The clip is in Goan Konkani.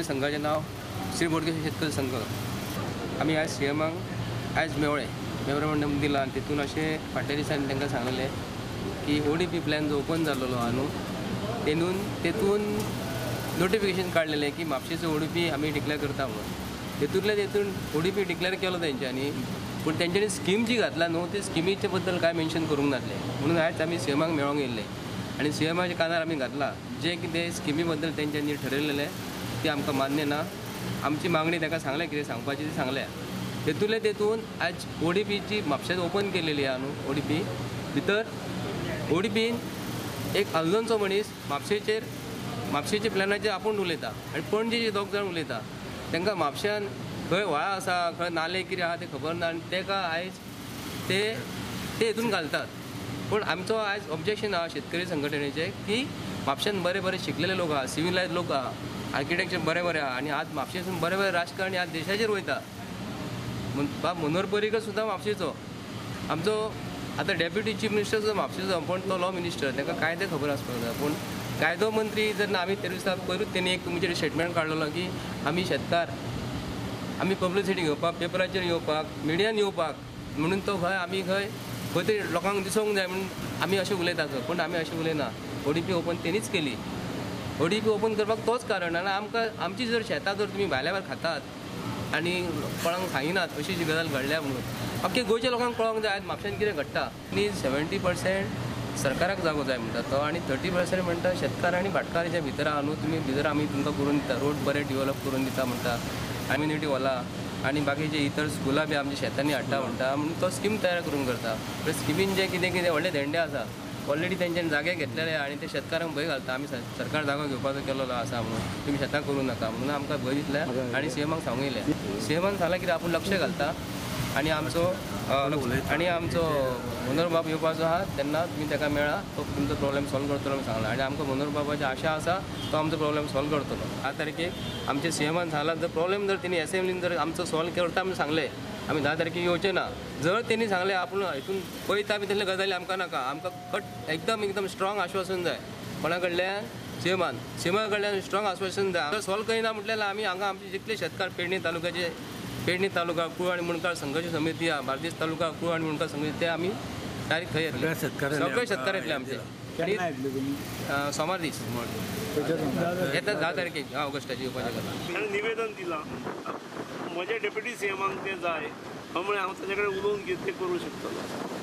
संघाचें नांव श्री बोडगेश्वर शेतकरी संघ. आमी आयज सी एमाक आयज मेवळे मेमोरेंडम दिलां आनी तितून अशें फाटल्या दिसांनी तांकां सांगलें की ओ डी पी प्लॅन जो ओपन जाल्लो आहा न्हू तेतून नोटिफिकेशन काडलेलें की म्हापशेचो ओ डी पी आमी डिक्लेर करता म्हणून. तेतूंतल्या तेतून ओ डी पी डिक्लेर केलो तेंच्यांनी, पूण तेंच्यांनी स्कीम जी घातला न्हू ते स्किमीचे बद्दल कांय मेन्शन करूंक नासलें. म्हणून आयज आमी सी एमाक मेळोंक येयल्ले आनी सी एमाच्या कानार आमी घातला जें कितें स्किमी बद्दल तेंच्यांनी ठरयलेलें तें आमकां मान्य ना. आमची मागणी ताका सांगल्या, कितें सांगपाची ती सांगल्या. तेतूंतले तेतून आयज ओ डी पीची म्हापश्यांत ओपन केलेली आहा न्हू ओ डी पी भितर ओ डी पीन एक हल्दोनचो मनीस म्हापशेचेर म्हापशेच्या प्लॅनाचेर आपूण उलयता आनी पणजेचे दोग जाण उलयता. तांकां म्हापश्यान खंय व्हाळां आसा, खंय नाले कितें आहा तें खबर ना आनी ताका आयज ते ते हितून घालतात. पूण आमचो आयज ऑब्जेक्शन आहा शेतकरी संघटनेचें की म्हापश्यान बरे बरे शिकलेले लोक आहा, सिविलायज लोक आहा, आर्किटेक्चर बरें बरें आहा आनी आज म्हापशेसून बरे बरे राजकारणी आज देशाचेर वयता. बाब मनोहर पर्रीकर सुद्दां म्हापशेचो, आमचो आतां डेप्युटी चीफ मिनिस्टर सुद्दां म्हापशेचो, पूण तो लॉ मिनिस्टर ताका कायदे खबर आसपाक जाय. पूण कायदो मंत्री जर ना आमी ते दिसा पयरूच तेणी एक तुमचेर स्टेटमेंट काडलेलो की आमी शेतकार, आमी पब्लिसिटी घेवपाक, पेपराचेर येवपाक, मिडियान येवपाक म्हणून तो खंय आमी खंय खंय तरी लोकांक दिसोंक जाय म्हणून आमी अशें उलयतात. पूण आमी अशें उलयना. ओ डी पी ओपन तेणीच केली. ओ डी पी ओपन करपाक तोच कारण. आनी आमकां आमची जर शेतां जर तुमी भायल्या भायर खातात आनी कोणाक सांगिनात अशी जी गजाल घडल्या म्हणून अख्खे गोंयच्या लोकांक कळोंक जाय आयज म्हापश्यान कितें घडटा. आनी 70% सरकाराक जागो जाय म्हणटा तो आनी 30% म्हणटा शेतकार आनी भाटकार जे भितर आहा न्हू तुमी भितर आमी तुमकां करून दिता, रोड बरे डिवॅलप करून दिता म्हणटा, कम्युनिटी हॉलां आनी बाकीचे इतर स्कुलां बी आमच्या शेतांनी हाडटा म्हणटा. म्हणून तो स्कीम तयार करून करता. पण स्किमीन जे कितें कितें व्हडले धेंडे आसा ऑलरेडी तेंच्यांनी जागे घेतलेले आनी ते शेतकारांक भंय घालता आमी सरकार जागो घेवपाचो केलेलो आसा म्हणून तुमी शेतां करूं नाका म्हणून आमकां भंय दितले आनी सी एमाक सांगूं येयलें. सी एमान सांगलां कितें आपूण लक्ष घालता आनी आमचो मनोहर बाब येवपाचो आहा तेन्ना तुमी ताका मेळा, तो तुमचो प्रॉब्लेम सॉल्व करतलो म्हणून सांगला. आनी आमकां मनोहर बाबाची आशा आसा तो आमचो प्रॉब्लेम सॉल्व करतलो. 10 तारखेक आमचे सी एमान सांगलां जर प्रॉब्लेम जर तेणी एसेंब्लीन जर आमचो सॉल्व करता म्हणून सांगलें आमी 10 तारखेक येवचे ना. जर तेणी सांगलें आपूण हितून पळयता बी तसले गजाली आमकां नाका, आमकां कट एकदम एकदम स्ट्रॉंग आश्वासन जाय कोणा कडल्यान, सी एमान सी एमा कडल्यान स्ट्रॉंग आश्वासन जाय. जर सॉल्व करिना म्हटल्यार आमी हांगा आमचे जितले शेतकार पेडणे तालुक्याचे, पेडणे तालुका कुळ आनी मुंडकार संघर्श समिती आहा, बार्देस तालुका कुळ आनी मुंडकार संघर्श, ते आमी डायरेक्ट थंय येतले, सगळे शेतकार येतले आमचे. सोमार दीस येता 10 तारखेक ऑगस्टाची येवपाचें गजाल. निवेदन दिलां म्हज्या डेप्युटी सी एमाक तें जाय म्हळ्यार हांव ताजे कडेन उलोवन कितें करूं शकतलो.